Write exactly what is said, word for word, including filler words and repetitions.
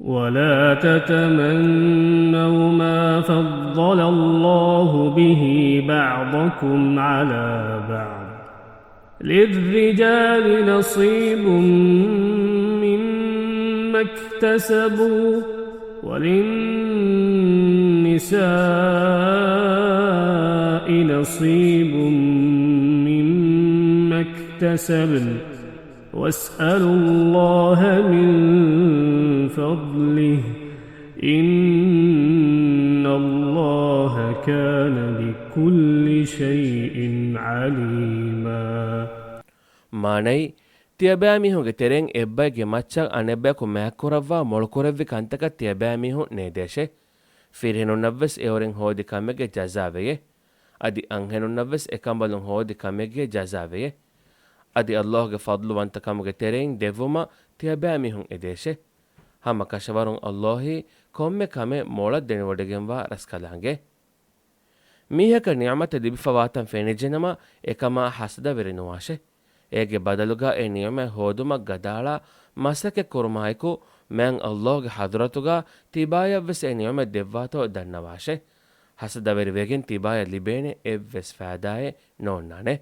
ولا تتمنوا ما فضل الله به بعضكم على بعض، للرجال نصيب مما اكتسبوا، وللنساء نصيب مما اكتسبن، واسألوا الله من فضله، إن الله كان بكل شيء عليما. މާނައީ، ތިޔަބައިމީހުންގެ ތެރެއިން އެއްބައެއްގެ މައްޗަށް އަނެއްބަޔަކު މާތްކުރައްވާ މޮޅުކުރެއްވި ކަންތަކަށް ތިޔަބައިމީހުން ނޭދޭށޭ. ފިރިހެނުންނަށްވެސް އެއުރެން ހޯދި ކަމެއްގެ ޖަޒާވެޔޭ. އަދި އަންހެނުންނަށްވެސް އެކަނބަލުން ހޯދި ކަމެއްގެ ޖަޒާވެޔޭ. އަދި ﷲ ގެ ފަޟްލުވަންތަކަމުގެ ތެރެއިން ދެއްވުމަށް ތިޔަބައިމީހުން އެދޭށޭ. ހަމަ ކަށަވަރުން ﷲ އީ ކޮންމެ ކަމެއް މޮޅަށް ދެނެވޮޑިގެންވާ ރަސްކަލާނގެ. މީހަކަށް ނިޢުމަތެއް ލިބިފަވާތަން ފެނިއްޖެނަމަ، އެކަމާ ޙަސަދަވެރި ނުވާށޭ. އޭގެ ބަދަލުގަ އެ ނިޢުމަތް ހޯދުމަށް ގަދައަޅާ މަސައްކަތް ކުރުމާއެކު، މާތް ﷲ ގެ ޙަޟްރަތުގަ ތިބާޔަށްވެސް އެ ނިޢުމަތް ދެއްވާތޯ ދަންނަވާށޭ. ޙަސަދަވެރި ވެގެން ތިބާޔަށް ލިބޭނެ އެއްވެސް ފައިދާއެއް ނޯންނާނެ.